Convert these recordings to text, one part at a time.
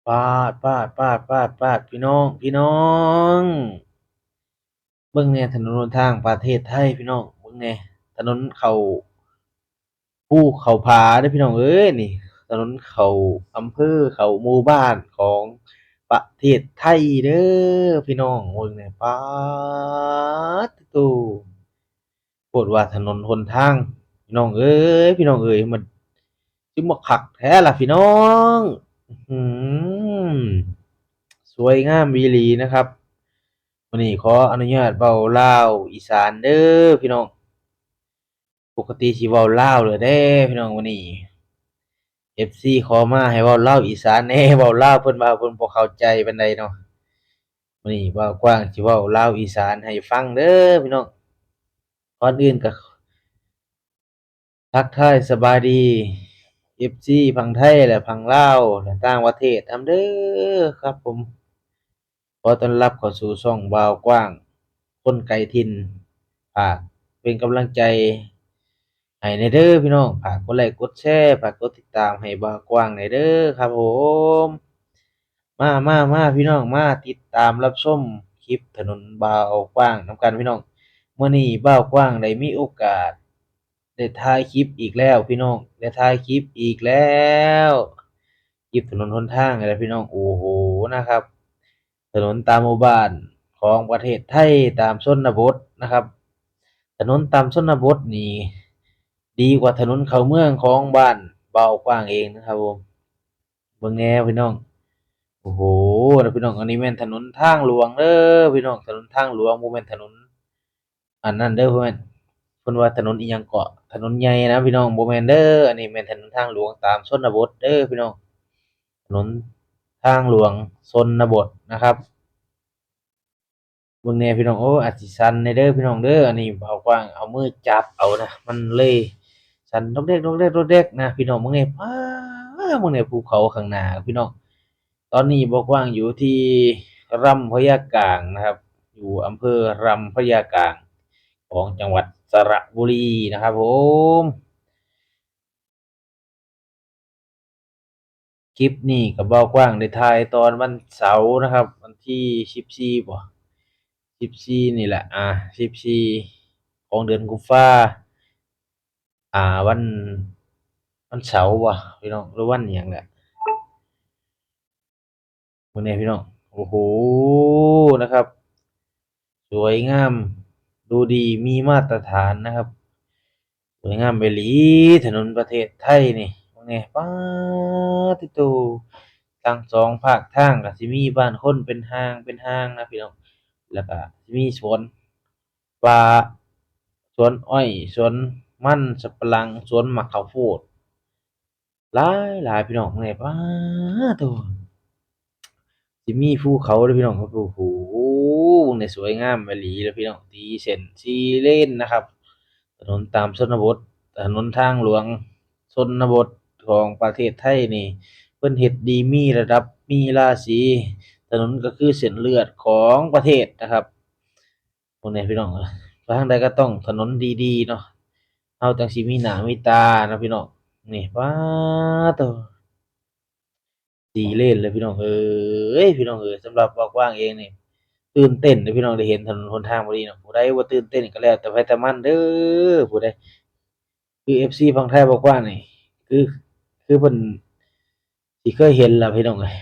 ປາດ ປາດ ປາດ ປາດ ປາດ ພີ່ນ້ອງ ພີ່ນ້ອງ ເບິ່ງແດ່ ຖະໜົນຫົນທາງປະເທດໄທ ພີ່ນ້ອງ ເບິ່ງແດ່ ຖະໜົນເຂົ້າພູເຂົ້າຜາເດີ້ ພີ່ນ້ອງເອີຍ ນີ້ ຖະໜົນເຂົ້າອຳເພີ ເຂົ້າໝູ່ບ້ານຂອງປະເທດໄທເດີ້ ພີ່ນ້ອງ ເບິ່ງແດ່ ປາດໂທ້ ໂພດວ່າຖະໜົນຫົນທາງ ພີ່ນ້ອງເອີຍ ພີ່ນ້ອງເອີຍ ມັນຄືມາຄັກແທ້ລະ ພີ່ນ້ອງ ອື ສວຍງາມອີ່ຫຼີນະຄັບ. ມື້ນີ້ຂໍອະນຸຍາດເວົ້າລາວອີສານເດີ້ ພີ່ນ້ອງ ປົກກະຕິຊິເວົ້າລາວເລີຍເດ້ ພີ່ນ້ອງ ມື້ນີ້ ເອັຟຊີຂໍມາໃຫ້ເວົ້າລາວອີສານແດ່ ເວົ້າລາວເພິ່ນວ່າເພິ່ນບໍ່ເຂົ້າໃຈປານໃດເນາະ. ມື້ນີ້ບ່າວກວ້າງຊິເວົ້າລາວອີສານໃຫ້ຟັງເດີ້ ພີ່ນ້ອງ. ກ່ອນອື່ນກໍທັກທາຍສະບາຍດີ ເອັຟຊີຝັ່ງໄທ ແລະ ຝັ່ງລາວ ແລະ ຕ່າງປະເທດນຳເດີ້ຄັບຜົມ. ຂໍຕ້ອນຮັບເຂົ້າສູ່ຊ່ອງບ່າວກວ້າງ ຄົນໄກຖິ່ນ. ຝາກເປັນກຳລັງໃຈໃຫ້ແດ່ເດີ້ພີ່ນ້ອງ. ຝາກກົດໄລກົດແຊ ຝາກກົດຕິດຕາມໃຫ້ບ່າວກວ້າງແດ່ເດີ້ຄັບຜົມ. ມາ ມາ ມາ ພີ່ນ້ອງ ມາຕິດຕາມຮັບຊົມຄລິບຖະໜົນບ່າວກວ້າງນຳກັນ ພີ່ນ້ອງ. ມື້ນີ້ບ່າວກວ້າງໄດ້ມີໂອກາດ ໄດ້ຖ່າຍຄລິບອີກແລ້ວພີ່ນ້ອງ ໄດ້ຖ່າຍຄລິບອີກແລ້ວ ຄລິບຖະໜົນຫົນທາງນີ້ແຫຼະພີ່ນ້ອງ. ໂອ້ໂຫ ນະຄັບ ຖະໜົນຕາມໝູ່ບ້ານຂອງປະເທດໄທ ຕາມຊົນນະບົດນະຄັບ. ຖະໜົນຕາມຊົນນະບົດນີ້ ດີກວ່າຖະໜົນເຂົ້າເມືອງຂອງບ້ານບ່າວກວ້າງເອງນະຄັບຜົມ. ເບິ່ງແດ່ພີ່ນ້ອງ ໂອ້ໂຫ ນະພີ່ນ້ອງ ອັນນີ້ແມ່ນຖະໜົນທາງຫຼວງເດີ້ພີ່ນ້ອງ ຖະໜົນທາງຫຼວງ ບໍ່ແມ່ນຖະໜົນ ອັນນັ້ນເດີ້ ບໍ່ແມ່ນ ເພິ່ນວ່າຖະໜົນອີ່ຫຍັງເກາະ ຖະໜົນໃຫຍ່ນະພີ່ນ້ອງ ບໍ່ແມ່ນເດີ້. ອັນນີ້ແມ່ນຖະໜົນທາງຫຼວງຕາມຊົນນະບົດເດີ້ພີ່ນ້ອງ ຖະໜົນທາງຫຼວງຊົນນະບົດນະຄັບ. ເບິ່ງແດ່ພີ່ນ້ອງ ໂອ້ ອາດຊິສັ່ນແດ່ເດີ້ພີ່ນ້ອງເດີ້. ອັນນີ້ບ່າວກວ້າງເອົາມືຈັບເອົານະ ມັນເລີຍສັ່ນດອກແດກ ດອກແດກ ດອກແດກນະພີ່ນ້ອງ. ເບິ່ງແດ່ ປາດ ເບິ່ງແດ່ ພູເຂົາຂ້າງໜ້າພີ່ນ້ອງ. ຕອນນີ້ບ່າວກວ້າງຢູ່ທີ່ລຳພະຍາກາງນະຄັບ ຢູ່ອຳເພີລຳພະຍາກາງ ຂອງຈັງຫວັດສະລະບູລີນະຄັບຜົມ. ຄລິບນີ້ກໍບ່າວກວ້າງໄດ້ຖ່າຍຕອນວັນເສົານະຄັບ ວັນທີສິບສີ່ບໍ ສິບສີ່ນີ້ແຫຼະ ອາ ສິບສີ່ຂອງເດືອນກຸມພາ ອາ ວັນ ວັນເສົາບໍພີ່ນ້ອງ ຫຼືວັນຫຍັງແຫຼະ. ເບິ່ງແດ່ພີ່ນ້ອງ ໂອ້ໂຫ ນະຄັບ ສວຍງາມ ດູດີ ມີມາດຕະຖານນະຄັບ ສວຍງາມອີ່ຫຼີ ຖະໜົນປະເທດໄທນີ້ ເບິ່ງແດ່ ປາດຕິໂຕ ທັງສອງພາກທາງກໍຊິມີບ້ານຄົນເປັນຫ້າງເປັນຫ້າງນະພີ່ນ້ອງ ແລ້ວກໍຊິມີສວນປ່າ ສວນອ້ອຍ ສວນມັນສຳປະຫຼັງ ສວນໝາກເຂົ້າໂພດ ຫຼາຍໆ ພີ່ນ້ອງ ເບິ່ງແດ່ ປາດໂທ້ ຊິມີພູເຂົາເດີ້ພີ່ນ້ອງ ໂອ້ໂຫ ເບິ່ງແດ່ ສວຍງາມອີ່ຫຼີລະພີ່ນ້ອງ ຕີເສັ້ນສີ່ເລນນະຄັບ. ຖະໜົນຕາມຊົນນະບົດ ຖະໜົນທາງຫຼວງຊົນນະບົດຂອງປະເທດໄທນີ້ ເພິ່ນເຮັດດີ ມີລະດັບ ມີລາສີ ຖະໜົນກໍຄືເສັ້ນເລືອດຂອງປະເທດນະຄັບ. ພວກນີ້ພີ່ນ້ອງ ໄປທາງໃດກໍຕ້ອງຖະໜົນດີໆເນາະ ເຮົາຈັ່ງຊິມີໜ້າມີຕາເນາະພີ່ນ້ອງ. ນີ້ ປາດໂທ້ ສີ່ເລນເລີຍພີ່ນ້ອງເອີຍ ພີ່ນ້ອງເອີຍ. ສຳລັບບ່າວກວ້າງເອງນີ້ ຕື່ນເຕັ້ນເດ້ພີ່ນ້ອງ ໄດ້ເຫັນຖະໜົນຫົນທາງແບບນີ້ເນາະ. ຜູ້ໃດບໍ່ຕື່ນເຕັ້ນກໍແລ້ວແຕ່ໃຜແຕ່ມັນເດີ້ ຜູ້ໃດ ຄືເອັຟຊີຝັ່ງໄທບ່າວກວ້າງນີ້ ຄື ຄືເພິ່ນຊິເຄີຍເຫັນລະພີ່ນ້ອງເອີຍ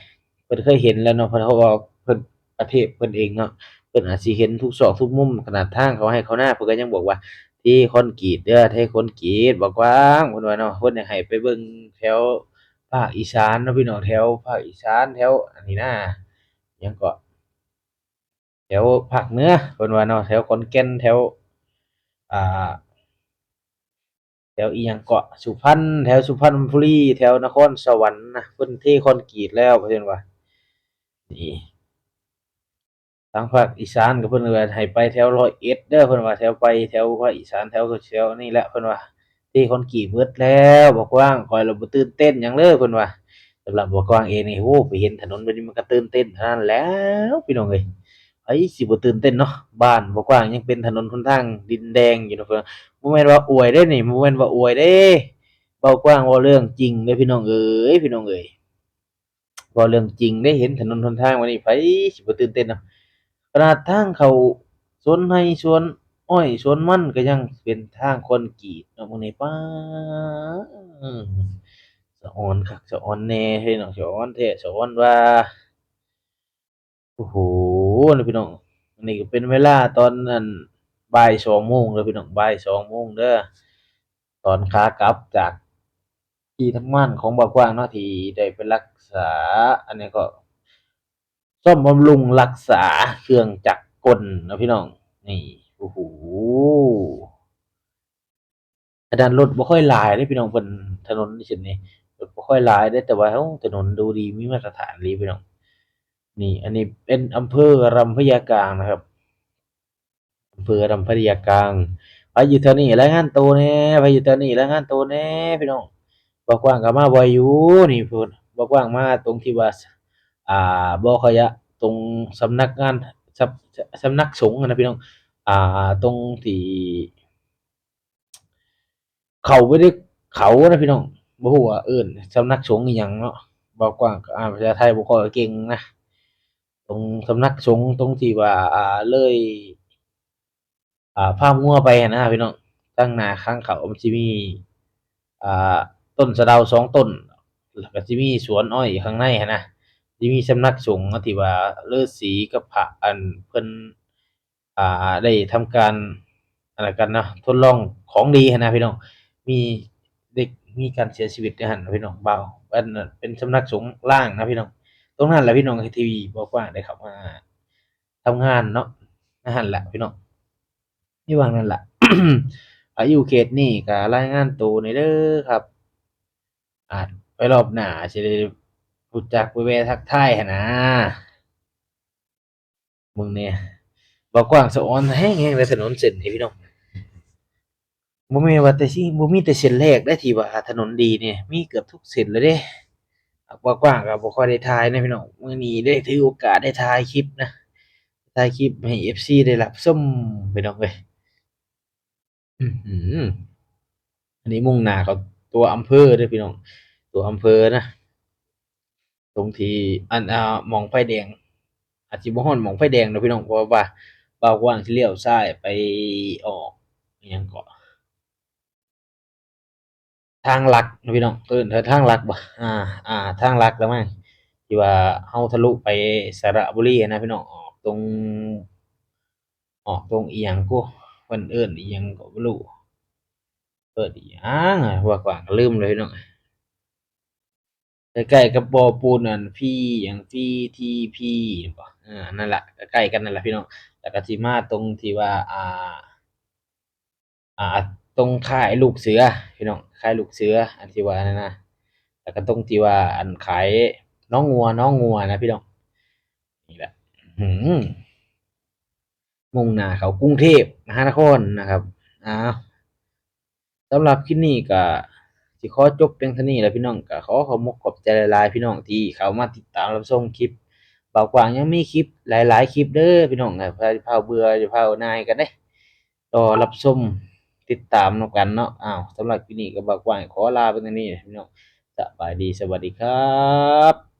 ເພິ່ນເຄີຍເຫັນແລ້ວເນາະ ເພາະວ່າເພິ່ນ ປະເທດເພິ່ນເອງເນາະ ເພິ່ນອາດຊິເຫັນທຸກຊອກທຸກມຸມ ຂະໜາດທາງເຂົ້າໄຮ່ເຂົ້ານາ ເພິ່ນກໍຍັງບອກວ່າ ເທຄອນກຣີດເດີ້ ເທຄອນກຣີດ ບ່າວກວ້າງ ເພິ່ນວ່າເນາະ. ເພິ່ນຢາກໃຫ້ໄປເບິ່ງແຖວພາກອີສານເນາະພີ່ນ້ອງ ແຖວພາກອີສານ ແຖວອັນນີ້ນາ ຫຍັງເກາະ ແຖວພາກເໜືອ ເພິ່ນວ່າເນາະ ແຖວຂອນແກ່ນ ແຖວ ອ່າ ແຖວອີ່ຫຍັງເກາະ ສຸພັນ ແຖວສຸພັນບຸລີ ແຖວນະຄອນສະຫວັນນະ ເພິ່ນເທຄອນກຣີດແລ້ວ ເພິ່ນວ່າ. ນີ້ ທາງພາກອີສານກໍເພິ່ນວ່າໃຫ້ໄປແຖວຮ້ອຍເອັດເດີ້ ເພິ່ນວ່າ ແຖວໄປແຖວພາກອີສານ ແຖວ ແຖວນີ້ແຫຼະ ເພິ່ນວ່າ ເທຄອນກຣີດເບິດແລ້ວ ບ່າວກວ້າງ ຂ້ອຍລະບໍ່ຕື່ນເຕັ້ນຫຍັງເລີຍ ເພິ່ນວ່າ. ສຳລັບບ່າວກວ້າງເອງນີ້ ໂອ້ ໄປເຫັນຖະໜົນແບບນີ້ມັນກໍຕື່ນເຕັ້ນເທົ່ານັ້ນແຫຼະ ພີ່ນ້ອງເອີຍ ໃຜຊິບໍ່ຕື່ນເຕັ້ນເນາະ. ບ້ານບ່າວກວ້າງຍັງເປັນຖະໜົນຫົນທາງດິນແດງຢູ່ເນາະ ບໍ່ແມ່ນວ່າອວຍເດ້ນີ້ ບໍ່ແມ່ນວ່າອວຍເດ້ ບ່າວກວ້າງເວົ້າເລື່ອງຈິງເດ້ ພີ່ນ້ອງເອີຍ ພີ່ນ້ອງເອີຍ. ເວົ້າເລື່ອງຈິງເດ້ ເຫັນຖະໜົນຫົນທາງວັນນີ້ ໃຜຊິບໍ່ຕື່ນເຕັ້ນເນາະ. ຂະໜາດທາງເຂົ້າສວນໄຮ່ສວນອ້ອຍສວນມັນ ກໍຍັງເປັນທາງຄອນກຣີດເນາະ ມື້ນີ້. ປ້າ ສະອອນຄັກສະອອນແນ່ເດ້ເນາະ ສະອອນແທ້ສະອອນວ່າ. ໂອ້ໂຫ ເນາະພີ່ນ້ອງ, ອັນນີ້ກໍເປັນເວລາຕອນ ອັນ ບ່າຍສອງໂມງເດີພີ່ນ້ອງ, ບ່າຍສອງໂມງເດີ. ຕອນຂາກັບຈາກທີ່ທຳງານຂອງບ່າວກວ້າງເນາະ ທີ່ໄດ້ໄປຮັກສາ ອັນນີ້ກໍ ສ້ອມບຳລຸງຮັກສາເຄື່ອງຈັກກົນເນາະພີ່ນ້ອງ. ນີ້ ໂອ້ໂຫ ຂະໜາດລົດບໍ່ຄ່ອຍຫຼາຍເດ້ພີ່ນ້ອງ, ເພິ່ນ ຖະໜົນເສັ້ນນີ້ລົດບໍ່ຄ່ອຍຫຼາຍເດ້ ແຕ່ວ່າ ໂອ້ ຖະໜົນດູດີ ມີມາດຕະຖານອີ່ຫຼີພີ່ນ້ອງ. ນີ້ ອັນນີ້ເປັນອຳເພີລຳພະຍາກາງນະຄັບ, ອຳເພີລຳພະຍາກາງ. ໃຜຢູ່ແຖວນີ້ລາຍງານໂຕແດ່, ໃຜຢູ່ແຖວນີ້ລາຍງານໂຕແດ່ພີ່ນ້ອງ. ບ່າວກວ້າງກໍມາບ່ອຍຢູ່ນີ້ພຸ້ນ, ບ່າວກວ້າງມາຕົງທີ່ວ່າ ອ່າ ບໍ່ຂະຍະ ຕົງສຳນັກງານ ສຳ ສຳນັກສົງຫັ້ນນະພີ່ນ້ອງ, ອ່າ ຕົງທີ່ ເຂົາບໍ່ໄດ້ ເຂົານະພີ່ນ້ອງ, ບໍ່ຮູ້ວ່າເອີ້ນສຳນັກສົງອີ່ຫຍັງເນາະ. ເວົ້າກວ້າງ ອ່າ ພາສາໄທບໍ່ຄ່ອຍເກັ່ງນະ, ຕົງສຳນັກສົງ ຕົງທີ່ວ່າ ອ່າ ເລີຍ ອ່າ ຟາມງົວໄປຫັ້ນນະພີ່ນ້ອງ. ທາງໜ້າທາງເຂົ້າມັນຊິມີ ອ່າ ຕົ້ນສະເດົາສອງຕົ້ນ, ແລ້ວກໍຊິມີສວນອ້ອຍຂ້າງໃນຫັ້ນນະ, ຊິມີສຳນັກສົງທີ່ວ່າລືສີກັບພະ ອັນ ເພິ່ນ ອ່າ ໄດ້ທຳການ ອັນນັ້ນກັນເນາະ ທົດລອງຂອງດີຫັ້ນນະພີ່ນ້ອງ, ມີເດັກ ມີການເສຍຊີວິດຢູ່ຫັ້ນນະພີ່ນ້ອງ. ບ່າວ ອັນນັ້ນເປັນສຳນັກສົງລ້າງນະພີ່ນ້ອງ. ຕົງນັ້ນແຫຼະພີ່ນ້ອງ ທີ່ບ່າວກວ້າງໄດ້ເຂົ້າມາທຳງານເນາະ, ໃນຫັ້ນແຫຼະພີ່ນ້ອງ, ຢູ່ຫວ່າງນັ້ນແຫຼະ. ອາ ຢູ່ເຂດນີ້ກໍລາຍງານໂຕແດ່ເດີຄັບ, ອາດໄປລອບໜ້າຊິໄດ້ຮູ້ຈັກ ໄປແວ່ທັກທາຍຫັ້ນນາ. ເບິ່ງແດ່ ບ່າວກວ້າງສະອອນແຮງໆ ເລີຍ ຖະໜົນເສັ້ນນີ້ພີ່ນ້ອງ. ບໍ່ແມ່ນວ່າແຕ່ຊິ ບໍ່ມີແຕ່ເສັ້ນແລກເດ້ທີ່ວ່າຖະໜົນດີນີ້, ມີເກືອບທຸກເສັ້ນເລີຍເດ້. ບ່າວກວ້າງກໍບໍ່ຄ່ອຍໄດ້ຖ່າຍນະພີ່ນ້ອງ, ມື້ນີ້ໄດ້ຖືໂອກາດໄດ້ຖ່າຍຄລິບນະ, ຖ່າຍຄລິບໃຫ້ເອັຟຊີໄດ້ຮັບຊົມພີ່ນ້ອງເອີຍ. ອື້ຫື ອັນນີ້ມຸ່ງໜ້າເຂົ້າຕົວອຳເພີເດີພີ່ນ້ອງ, ຕົວອຳເພີນະ, ຕົງທີ່ ອັນ ອ່າ ໝ່ອງໄຟແດງ, ອາດຊິບໍ່ຮອດໝ່ອງໄຟແດງດອກພີ່ນ້ອງ, ເພາະວ່າບ່າວກວ້າງຊິລ້ຽວຊ້າຍໄປອອກ ອີຫຍັງເກາະ ທາງຫຼັກນະພີ່ນ້ອງ, ເອີ້ນວ່າທາງຫຼັກບໍ່ ອ່າ ອ່າ ທາງຫຼັກລະມັ້ງ ທີ່ວ່າເຮົາທະລຸໄປສະລະບູລີຫັ້ນນະພີ່ນ້ອງ, ອອກຕົງ ອອກຕົງອີ່ຫຍັງ ໂອ້ ເພິ່ນເອີ້ນອີ່ຫຍັງກໍບໍ່ຮູ້, ເອີ້ນອີ່ຫຍັງ ວ່າກວ້າງກໍລືມເລີຍພີ່ນ້ອງ. ໃກ້ໆກັບບໍ່ປູນອັນ ພີ ຫຍັງ ພີ ທີ ພີ ແມ່ນບໍ່? ເອີ ອັນນັ້ນລະ ໃກ້ໆກັນນັ້ນລະພີ່ນ້ອງ. ແລ້ວກໍຊິມາຕົງທີ່ວ່າ ອ່າ ອ່າ ຕົງຄ້າຍລູກເສືອພີ່ນ້ອງ, ຄ້າຍລູກເສືອ ອັນທີ່ວ່ານັ້ນນະ, ແລ້ວກໍຕົງທີ່ວ່າ ອັນຂາຍໜອງງົວ ໜອງງົວນະພີ່ນ້ອງ. ນີ້ແຫຼະ ຫື ມຸ່ງໜ້າເຂົ້າກຸງເທບມະຫານະຄອນນະຄັບ. ອ້າວ ສຳລັບຄລິບນີ້ກໍຊິຂໍຈົບພຽງເທົ່ານີ້ແຫຼະພີ່ນ້ອງ, ກໍຂໍຂອບອົກຂອບໃຈຫຼາຍໆ ພີ່ນ້ອງທີ່ເຂົ້າມາຕິດຕາມຮັບຊົມຄລິບ. ບ່າວກວ້າງຍັງມີຄລິບຫຼາຍໆຄລິບເດີພີ່ນ້ອງ, ຢ່າພາວເບື່ອ ຢ່າພາວໜ່າຍກັນເດ້, ລໍຮັບຊົມຕິດຕາມນຳກັນເນາະ. ອ້າວ ສຳລັບຄລິບນີ້ກໍບ່າວກວ້າງຂໍລາໄປເທົ່ານີ້ພີ່ນ້ອງ, ສະບາຍດີ ສະຫວັດດີຄັບ.